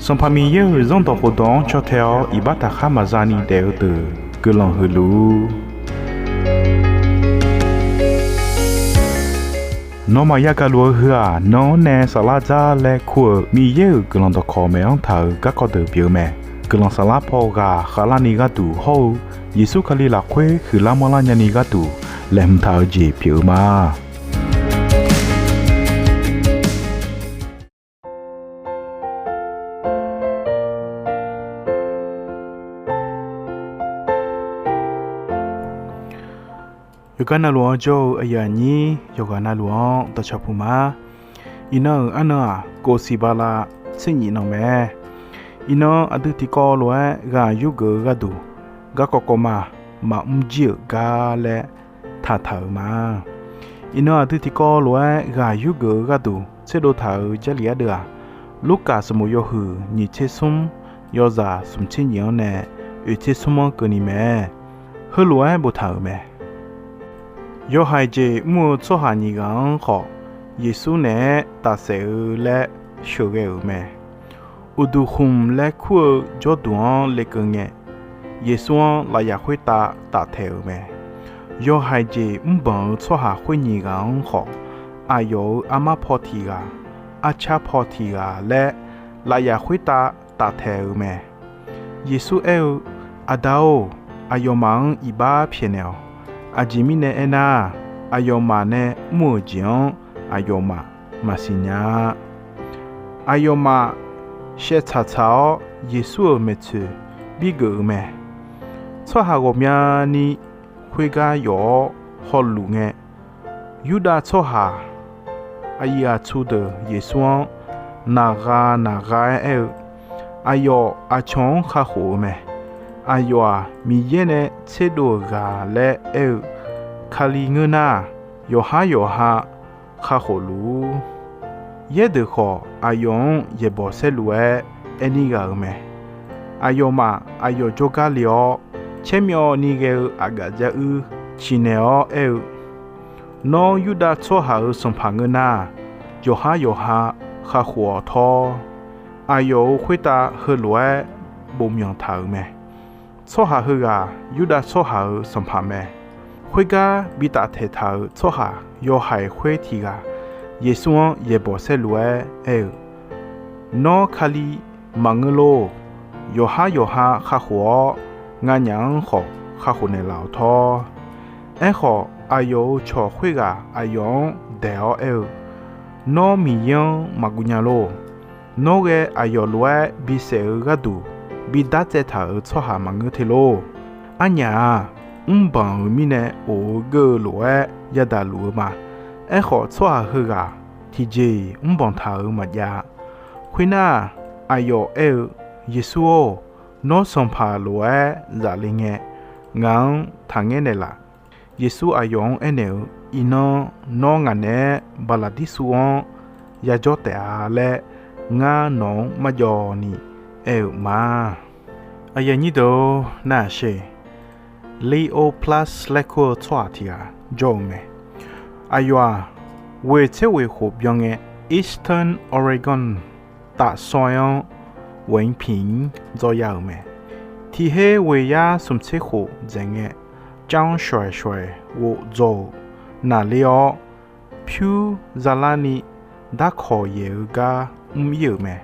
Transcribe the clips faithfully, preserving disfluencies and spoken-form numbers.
Sanqpaq Miqyaer-euq Zanrdawq khofdawq-anr caw tae-awr iqbax taqkhar maqza ni daef-eu deuq guiqlanq huiq luf-ur. Nawmaf yagaq luf-eu heu-aq, nan-anr nae saflar dzar laer kur-euq Miqyaer-euq guiqlanq dawqkawq maeq-anr taq-euq garkawv deuq pyeuf-eu mae. Guiqlanq saflar paw ghaq khavlarni gharduq hawr-eu Yeqsur Kali lafkhoer huiqlar manrlar nyani gharduq laeqhmq taq-eu jeq pyeuf-eu ma. Yawqgar navluf-anr jawr-eu aqyuif aqnyir yawqghaq navluf-anr dawqcawq puq ma. Iqnan-euq arnan-aq, kof siq bala tser nyif nan mae. Iqnan aqdui tiqkawv lof-aer ghaq yurgeuf-eu gharduq, garkawv kawvma, maqmr jir-euq gar laer taqtaq-euq ma. Iqnan aqdui tiqkawv lof-aer ghaq yurgeuf-eu gharduq tserdov taq-euq Jarlif ardeuv-aq, Lurkaf sanqbof yawhuiq nyiq tser smr, yawzaq smq tser nyif-anr nae oeq tser smr-anr keuvni mae. Heulof-aer boftaq-euq mae. Yawhaiq jeq mr-eu tsawrhaq nyiq ghaq-anr khawf, Yeqsur naeq-aer tafsaef-eu laer sheuqghae-euq mae. Uqduq khmq laer kur-eu jawrduq-anr lekeuv ngae, Yeqsur-anr lafyaq khoertav taftaeq-euq mae. Yawhaiq jeq mrbanq-eu tsawrhaq khoer nyiq ghaq-anr khawf, aqyawf-euq armar paw tiq ghaq, arcar paw tiq ghaq laer lafyaq khoertav taftaeq-euq mae. Yeqsur aer-eu, Aqda-or, aqyawfmaf-anr iqbax pyaeqnaeq-awq. Aqjeq mirnae aernar, aqyawfmaf nae mr-euq jeq-anr aqyawfmaf maqsiq nya-a. Aqyawfmaf shaevtsaq tsaq-awr Yeqsur-euq maeqtsoeq birgeuf-eu mae. Tsawrhaq ghawqmyani khoergar yawf-awr hawluf ngae, Yurdav tsawrhaq aqyuif aqtsu deuq Yeqsur-anr naqgha naqgha-aer aer-eu, aqyawf aqcawq-anr kakhof-eu mae. Aqyawf-aq, Miqyaer nae tserdov-euq ghaq laer aer-eu Kali ngeur nar, yawqhar yawqha kakhof luf-ur. Yaerdeuq khawf, aqyawf-anr yaeqbawq saerlu-aer aerni ghaq-euq mae. Aqyawfmaf aqyawf jawrgar le-awr, caermyawvni ghae-eu aqgaf dzaruir ciqnaeq-awr aer-eu, Nawr Yurdav tsawrhaq-euq sanqpaq ngeur nar, yawqhar yawqha kakhof-awq tawr. Aqyawf-euq khoertav heulof-aer bofmyanq taq-euq mae. Tsawrhaq heughaq Yurdav tsawrhaq-euq sanqpaq mae. Khoergar bi taftaeq taq-euq tsawrhaq yawhaiq khoer tiq ghaq Yeqsur-anr yaeqbawq saerlu-aer aer-eu, Nawr Kali maqngeur lor. Yawqhar yawqha kakhof-awr, nganyaf-anr khawf kakhof naeqlaf-awq tawr. Aerkhawf, aqyawf-euq cawq khoerghaq aqyawf-anr daeq-awr aer-eu, Nawr Miqyaer-anr maqguv nya lor. Nawr ghae aqyawf lof-aer bisaef-eu gharduq bi dartsaev taq-euq tsawrhaq maqngeur te lor. Arnyaf-aq, mrbanq-euq mirnae of-eu geur-eu lof-aer yadaq luf-eu ma. Aerkhawf, tsawrhaq heughaq tiqjeq-iq mrbanq taq-euq maqjav-a. Khoernar, aqyawf aer-eu, Yeqsur-or, nawr sanqpaq lof-aer zaf le ngae, ngaq-anr taqngaer naeqlaf. Yeqsur aqyawf-anr aernaeq-eu, Iqnan nawr ngaq naeq-aer Baqlaqdirsuv-anr yajawr taef-a laer, ngar nawq-anr marjawv ni aer-euq ma. Aqyuif aqnyir deuq-or, nar-aq sher. Leo Plus laer kur-eu tsawrhaq tiq ghaq jawr-eu mae. Aqyawf-aq, ghoeq tser ghoeq khof byan ngae, Eastern Oregon tafsawr-anr Waengping-anr dzawr ya-euq mae. Tiq her ghoeq yar smq tser khof dzaeq ngae, car-anr shawq-aeq shawq-aeq ghof dzaw-euq naqler-awr, pyur zalarni darkawq yaeq-eu gar mr ir-euq mae.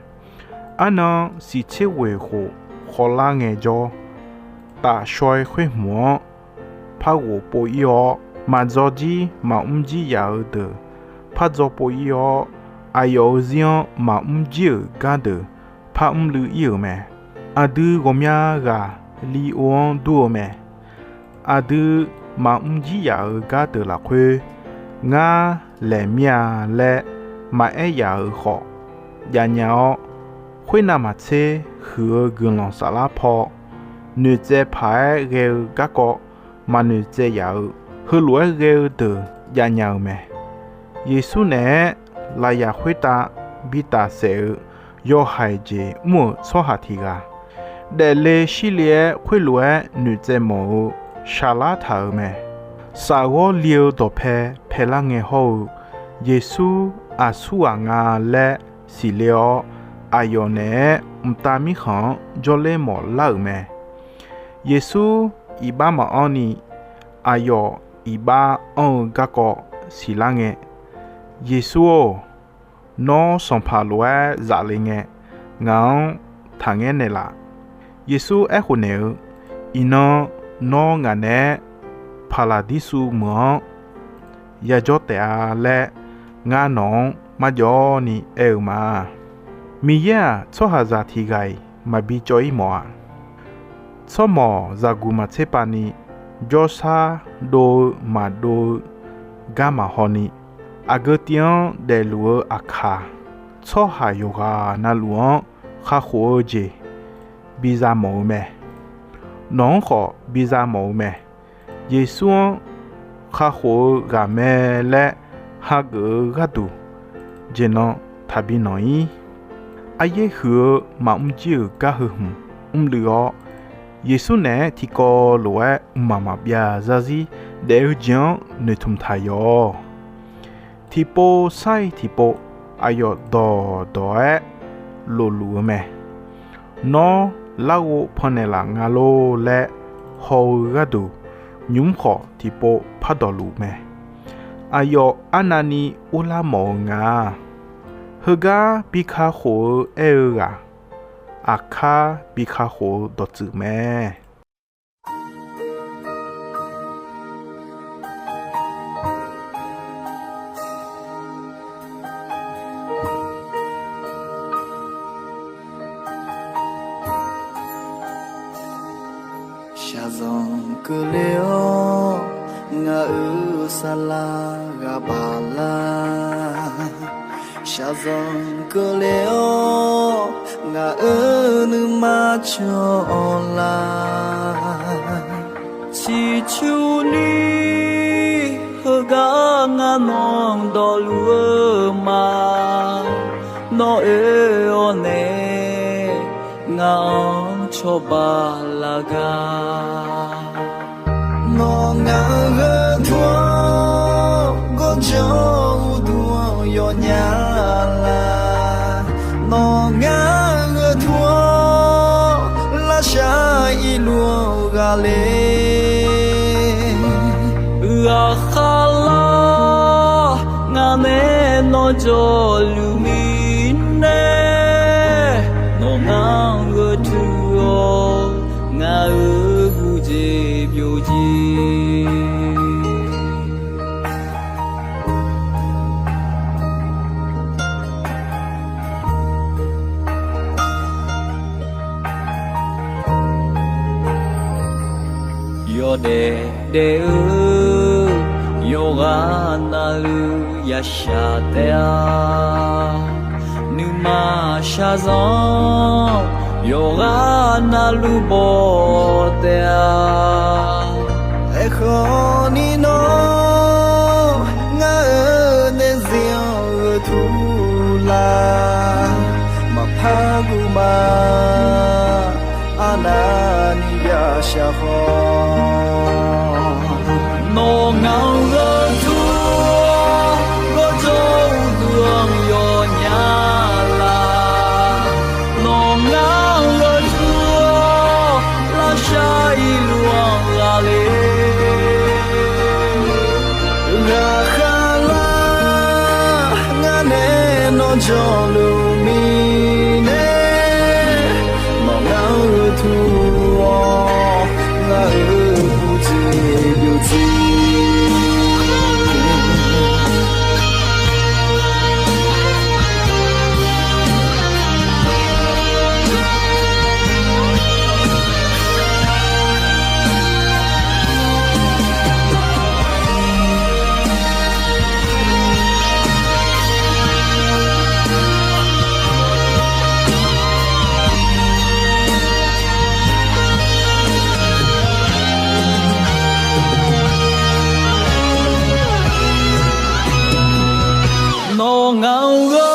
Arnan siq tser ghoeq khof khawvlar ngaejawr, tafshaw-aer khoer hmq-anr par ghof pov ir-awr, maqdzaw jir maqmr jir yaf-eu deuq par dzaw pov ir-awr, aqyawf-euq zir-anr maqmr jir-euq gardeuq par mrluiv ir-euq mae. Aqdui ghawqmya ghaq Leo-anr dur-eu mae. Aqdui maqmr jir yaf-euq gardeuq lafkhoer, ngar laeq mir-a laer maqaer yaf-euq khawf, javnya-awr, khoernav maqtser huiq-eu guiqlanq saflar paw noeqtsaev paq-aer ghae-eu garkawv maqnoeq tsaev yaf-eu, heulof-aer ghae-eu deuq javnya-eu mae. Yeqsur naeq-aer lafyaq khoertav bi tafsaef-eu yawhaiq jeq mr-euq tsawrhaq tiq ghaq, daefle shirle-aer khoerlof-aer noeqtsaev mawf-eu shaqlar taq-euq mae. Safghawr li-eu dawqpae paelar ngae hawr-eu, Yeqsur aqsurghaq nga laer siqle-awr, aqyawf naeq-aer mqtav mirkhanq-anr jawrler mawf lar-euq mae. Yeqsur iqbax maqanr ni, aqyawf iqbax anr-eu garkawv siqlar ngae, Yeqsur-or, nawr sanqpaq lof-aer zaf le ngae, ngaq-anr taqngaer naeqlaf. Yeqsur aerkhof naeq-eu, Iqnan nawr ngaq naeq-aer Paqlaqdirsuv meuq-anr yajawr taef-a laer, ngar nawq-anr marjawv ni aer-eu ma. Miqyaer-aq, tsawrhaqzaq tiq ghaq-iq maqbi cawv-ir mawf-a. Tsawrmawq zaqguq maqtser pav ni, jawrshar dov-eu maqdov-eu gar maqhaw ni, aqgeu tiv-anr daefluf-eu aqkaq, tsawrhaq yawqghaq navluf-anr kakhof-eu jeq biza mawf-eu mae. Nawq-anr khawf biza mawf-eu mae. Yeqsur-anr kakhof-eu ghaq mae laer hageuf-eu gharduq, jeq nan taqbi nanq-ir. Aryaer huiq-eu maqmr jir-euq gar heu hmq mrluiv-awr, Yeqsur naeq-aer tiqkawv lof-aer mqmaq maqbyav zarzir daef-eu jeq-anr noeqtmq taq yawq-awq. Tiqpov sar-iq tiqpov aqyawf dawqdawq-aer lofluf-eu mae. Nawr larghov pannaeq laf nga lor laer haw-eu gharduq, nymq-mr khawf tiqpov pardawq luf mae. Aqyawf arnavni urlar mawf-eu nga. Heugar bi kakhof-eu aer-eu ghaq, aqkar bi kakhof-eu dawqtsuif mae. Shaqzanq keuvle-awr ngaq-euq saflar ghaq baq lar. Shaqzanq keuvle-awr ngaq-euq nuima cawq-awr lar. Ciqcurni heugar ngar nawq dawqluf-eu ma. Nawr oe-awr nae ngaq-anr cawba laf gar. Nawr ngaq-euq gheurtur-anr gawrjanr uqduq-anr yawnya lar. Nawr ngaq-euq gheurtur-anr lavshar irluf-anr ghaqler. Ghaqkhav lar ngaq nae nawr jawrluf mirnae, nawr ngaq-anr gheurtur-awr ngaq-euq guv jeq byovjir. Yawdaef daef-eu yawqghaq navluf yashaq taef-a. Nuima shaqzanq yawqghaq navluf baw taef-a. Aerkhawf ni nawr ngaq-euq daefzir-anr gheurtur lar. Maqpar guqma arnavni yashaq khawf, nawr ngaq-anr gheurtur-awr gawrjanr uqduq-anr yawnya lar. Nawr ngaq-anr gheurtur-awr lavshar irluf-anr ghaqler. Ghaqkhav lar ngar nae nawr jawrluf mirnae, nawr ngaq-anr gheurtur-awr ngaq-euq guv jeq byovjir. Nawr ngaq-anr